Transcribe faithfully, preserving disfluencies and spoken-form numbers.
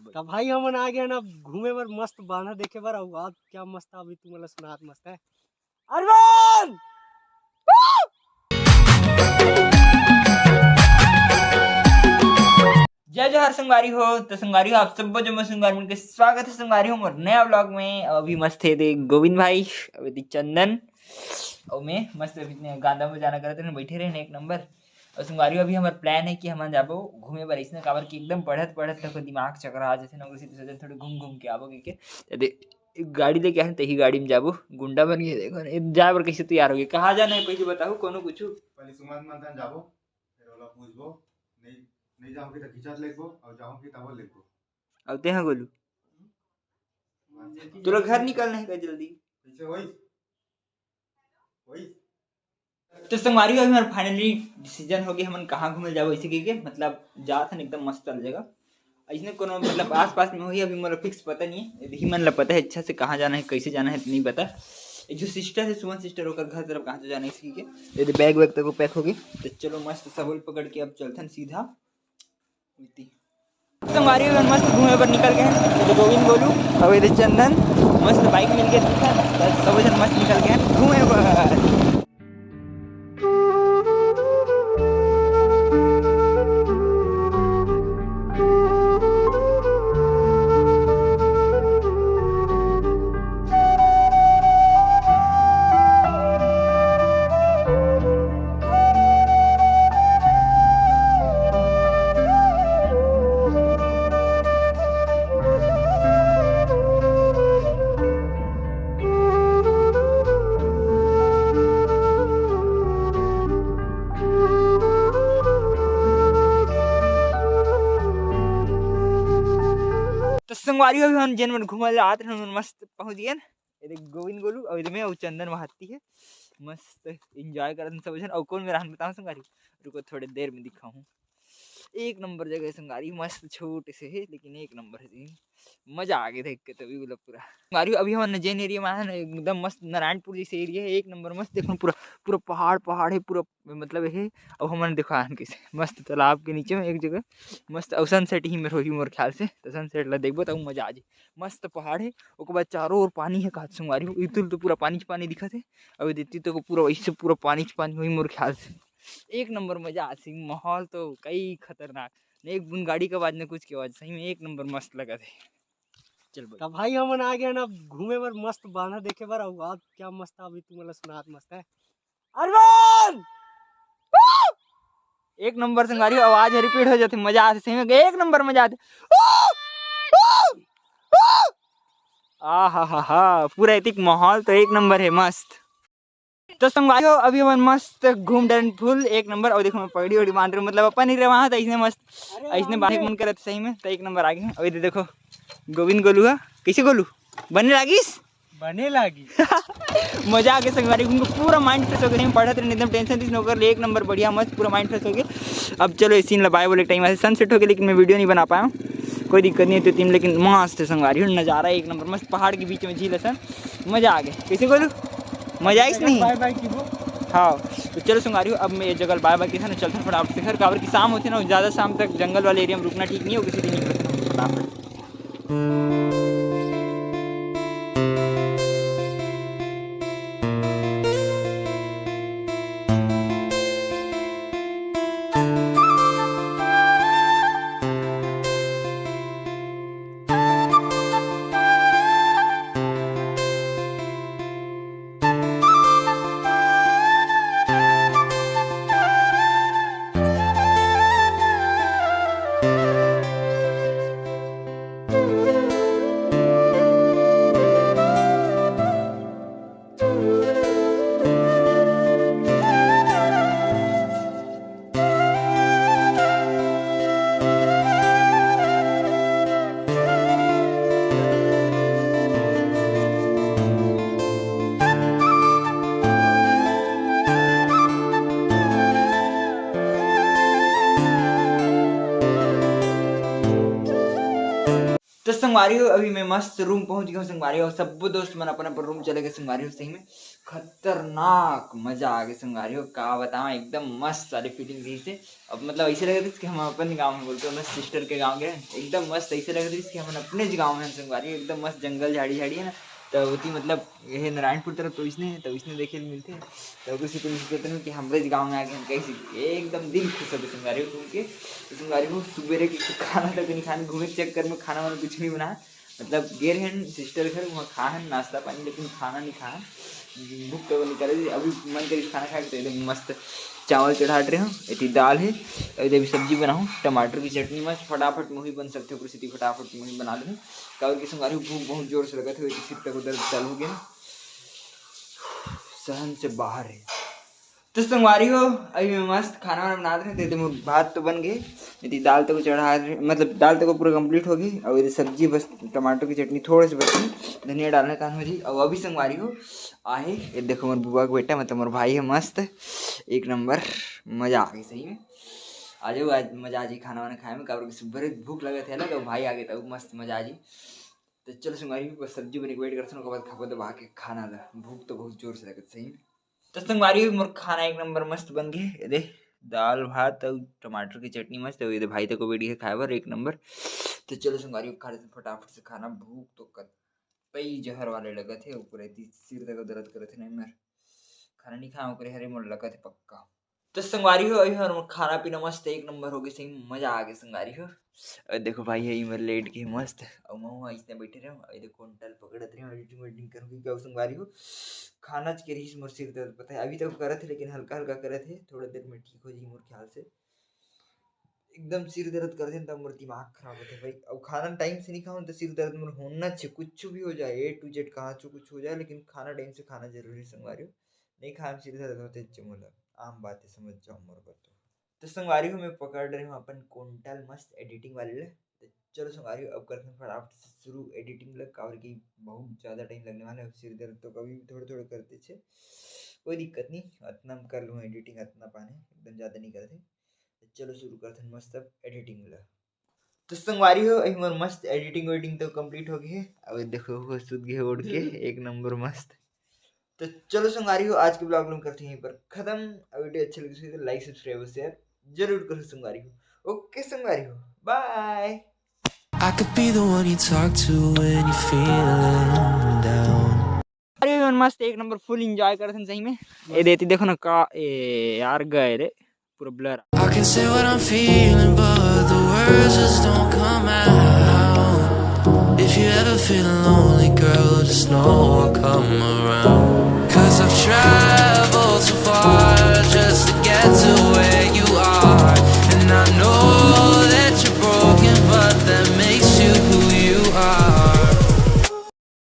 त भाई, हमन आ गए ना घूमे बर, मस्त बांधा देखे बर। अउ आज क्या मस्त, अभी तुमन ला सुनात मस्त है अरविंद। जय जोहार संगवारी हो। तो संगवारी हो, आप सब्बो जम्मो संगवारी मन के स्वागत है संगवारी हो मोर नया व्लॉग में। अभी मस्त है दे गोविंद भाई, अभी दे चंदन, और मैं मस्त अभी इतने गांदा में जाना करते हैं, बैठे रहे एक नंबर। और संगवारी हो, अभी हमार प्लान है कि हमन जाबो घूमे बर, इसने काबर कि एकदम पढ़त पढ़त तक दिमाग चकरा आ जाथे ना, उसी सोचन थोड़े घूम घूम के आबो के, के। गाड़ी लेके आए हैं, तही गाड़ी में जाबो। गुंडा बन गए, देखो ना, ये जाए बर कैसे तैयार हो गए। कहाँ जाना है पहले बताओ, कोनो कुछ? पहले सुमन मंथन जाबो, फिर ओला पूछबो, नहीं, नहीं जाओगे तो खिंचत लेगबो, और जाओगे तब लेगबो। अब ते हाँ गोलू, तोला घर निकलना है का जल्दी? कैसे होई? होई? तो संगवारी हो, अभी हमारा फाइनली डिसीजन हो गया, हमन कहाँ घूमे जाबो, इसे के, के मतलब जात हन एकदम मस्त वाला जगह। इसने कोनो मतलब आसपास में होही, अभी मोला फिक्स पता नहीं है, यदि मन ला पता है अच्छा से कहाँ जाना है, कैसे जाना है, तो नहीं पता। एक जो सिस्टर है, सुमन सिस्टर, ओकर घर तरफ कहाँ तो जाना है, इसी के। ये बैग वैग तक पैक हो गए, तो चलो मस्त सबल पकड़ के अब चलथन सीधा। संगवारी हो, मस्त घूमे बर निकल गए हैं। ये गोविंद गोलू, अब ये चंदन, मस्त बाइक मिल के दिखा, सब जन मस्त निकल गए हैं घूमे बर। तो संगवारी हो, अभी हम जेन मन घूमे ला आत रहे, मस्त पहुंच गए। ये देख गोविंद गोलू, और इधर में वो चंदन महाती है, मस्त एंजॉय करत सब जन। और कौन मेरा हन बताओ संगवारी, रुको थोड़े देर में दिखाऊं। एक नंबर जगह है संगवारी, मस्त छोटे से है लेकिन एक नंबर है जी। मजा आ गया देख के तभी बोला पूरा। संगवारी अभी हमन जेन एरिया में आए हैं ना, एकदम मस्त नारायणपुर जैसे एरिया है, एक नंबर मस्त। देखो पूरा, पूरा पहाड़ पहाड़ है पूरा, मतलब है। अब हमन देखो आन कैसे मस्त तालाब के नीचे में एक जगह मस्त, और सनसेट ही में होही मोर ख्याल से, तो सनसेट ला देखबो तो मजा आ जाए। मस्त पहाड़ है, ओकर बाद चारों ओर पानी है, का संगवारी हो, इतुल तो पूरा पानी च पानी दिखत है। अभी देती तो पूरा वैसे पूरा पानी च पानी होही मोर ख्याल से। एक नंबर मजा आथे, माहौल तो कई खतरनाक, न एक बूंद गाड़ी के आवाज न कुछ के आवाज, सही में एक नंबर मस्त लगत है। चल भाई। तब भाई हमन आ गए ना घूमे बर, मस्त बांधा देखे बर। अउ आज क्या मस्त, अभी तुमन ला सुनात मस्त है अरविंद। एक नंबर संगवारी हो, आवाज रिपीट हो जाथे, मजा आथे सही में, एक नंबर मजा आथे। आ हा हा हा, पूरा एतिक माहौल तो एक नंबर है, मस्त। तो संगवारी हो, अभी हमन मस्त घूम डरेन फुल एक नंबर। और देखो मैं पगड़ी वगड़ी बांध रहे हूँ, मतलब अपन ही रहे वहाँ, तो इसने मस्त, अरे इसने बांधे के मन करत सही में, तो एक नंबर आ गए। और इधर देखो गोविंद गोलू है, कैसे गोलू बने लागिस? बने लागी। मजा आ गया संगवारी, उनको पूरा माइंड फ्रेश हो गया, पढ़त रहे एकदम टेंशन थी नौकर ले, एक नंबर बढ़िया मस्त पूरा माइंड फ्रेश हो गया। अब चलो इसी ला बाय बोले टाइम ऐसे सनसेट हो गया, लेकिन मैं वीडियो नहीं बना पाया हूँ, कोई दिक्कत नहीं होती टीम, लेकिन मस्त है संगवारी हो, नज़ारा एक नंबर मस्त, पहाड़ के बीच में झील असन, मजा आ गया। कैसे बोलू, मजा आइस नहीं? बाय बाय की वो। हाँ, तो चलो संगवारी हो, अब मैं ये जगह बाय बाय के साथ चलते हैं फटाफट से घर, काबर कि शाम होती ना, ज़्यादा शाम तक जंगल वाले एरिया में रुकना ठीक नहीं हो, किसी दिन निकलते हैं फटाफट। तो संगवारी हो, अभी मैं मस्त रूम पहुंच गया हूँ संगवारी हो। सब्बो दोस्त मन अपन अपन रूम चले गए संगवारी हो। सही में खतरनाक मजा आ गया संगवारी हो, का बतावा, एकदम मस्त वाली फीलिंग रही से। अब मतलब ऐसे लग रही कि हम अपन गाँव में बोलते हैं, सिस्टर के गाँव गए, एकदम मस्त ऐसे लग रही कि हम अपने गाँव में हैं संगवारी हो। एकदम मस्त जंगल झाड़ी झाड़ी है ना, तो होती मतलब ये नारायणपुर तरफ तो इसने तो इसने देखे मिलते हैं। तो कुछ कुछ कहते हैं कि हमरे गाँव में आ गए हम, कैसे एकदम दिल खुश हो गए संगवारी हो घूम के। तो संगवारी हो सुबेरे के खाना तक नहीं खाने, घूमे के चक्कर में खाना वाना कुछ नहीं बना। मतलब गे रहन सिस्टर घर, वहाँ खाहन नाश्ता पानी, लेकिन खाना नहीं खाहन, भूख तो नहीं करे। अभी मन करी खाना खाए, तो एकदम मस्त चावल चढ़ात रहे हूँ, एती दाल है, अभी अभी सब्जी बनाऊँ, टमाटर की चटनी मस्त फटाफट मुही बन सकते हो, फटाफट मुही बना लूँ। काबर के संगवारी हो भूख बहुत जोर से लगत है, सिर तक दर्द चालू हो गया, सहन से बाहर है। तो संगवारी हो, अभी मैं मस्त खाना वाना बना रहे, तो भात तो बन गए, यदि दाल तो चढ़ा रहे, मतलब दाल तो पूरा कंप्लीट हो गई, और ये सब्जी बस टमाटर की चटनी थोड़े से बची, धनिया डालना कान हो जी। और अभी संगवारी हो आहे, ये देखो मोर बुआ के बेटा, मतलब मोर भाई है, मस्त एक नंबर मजा आ गई सही में। आ जाओ, आज मजा आ जी खाना वाना खाए में, काबर के सुबह भूख लगत है ना, तो भाई आ गए तब मस्त मजा आ जी। तो चलो संगवारी हो, बस सब्जी बने के वेट करते हैं, ओकर बाद खाबो दबा के खाना ला, भूख तो बहुत जोर से लगत सही में। तो संगवारी हो, मोर खाना एक नंबर मस्त बन गए, ये दे दाल भात और टमाटर की चटनी मस्त है, ये दे भाई तक को बैठ गए खाए बर एक नंबर। तो चलो संगवारी हो, खा लेते हैं फटाफट से खाना, भूख तो कतई जहर वाले लगत है, ऊपर इतनी सिर तक दर्द करत है नहीं मेर खाना नहीं खाए, ओकरे हरे मोर लगत है पक्का। तो संगवारी हो, अभी हमर खाना पीना मस्त एक नंबर हो गए, सही मजा आ गया संगवारी हो। और देखो भाई है इमर लेट के मस्त, और मैं वहाँ इसने बैठे रहे, और देखो कंटल पकड़त रहे, एडिटिंग वेडिटिंग करूँ क्या संगवारी हो। खाना के रही मोर सिर दर्द पता है, अभी तक करत है लेकिन हल्का हल्का करत है, थोड़ा देर में ठीक हो जाएगी मोर ख्याल से। एकदम सिर दर्द करथे न, तब मोर दिमाग खराब होथे भाई। अब खाना टाइम से नहीं खाऊं तो सिर दर्द मोर होना चाहिए, कुछ भी हो जाए, ए टू जेड कहाँ चो कुछ हो जाए, लेकिन खाना टाइम से खाना जरूरी है संगवारी हो। नहीं खाए में सिर दर्द होथे, अच्छा मोला आम बात है, समझ जाओ मोर बात तो। तो संगवारी हो, मैं पकड़ रहे हूँ अपन कोंटल मस्त एडिटिंग वाले ले। तो चलो संगवारी हो, अब करते हैं फटाफट से शुरू एडिटिंग लग, काबर कि बहुत ज़्यादा टाइम लगने वाला है। सिर दर्द तो कभी भी थोड़े थोड़े करते छे, कोई दिक्कत नहीं, अतना हम कर लूँ एडिटिंग, अतना पाने एकदम ज़्यादा नहीं करते। तो चलो शुरू करते हैं मस्त अब एडिटिंग ला। तो संगवारी हो, अभी मोर मस्त एडिटिंग वेडिटिंग तो कंप्लीट हो गई है। अब देखो वो सुत गए उड़ के एक नंबर मस्त। तो चलो संगवारी हो, आज के ब्लॉग हम करते हैं यहीं पर खत्म। अब वीडियो अच्छी लगी तो लाइक सब्सक्राइब शेयर जरूर करो संगवारी हो। ओके संगवारी हो, बाय। I could be the one you talk to when you're feeling down. अरे मन मस्त एक नंबर फुल एंजॉय करत हन सही में। ये देती देखो ना का, ए यार गए रे, पूरा blur. I can say what I'm feeling, but the words just don't come out. If you ever feel lonely, girl, just know I'll come around. Cause I've traveled so far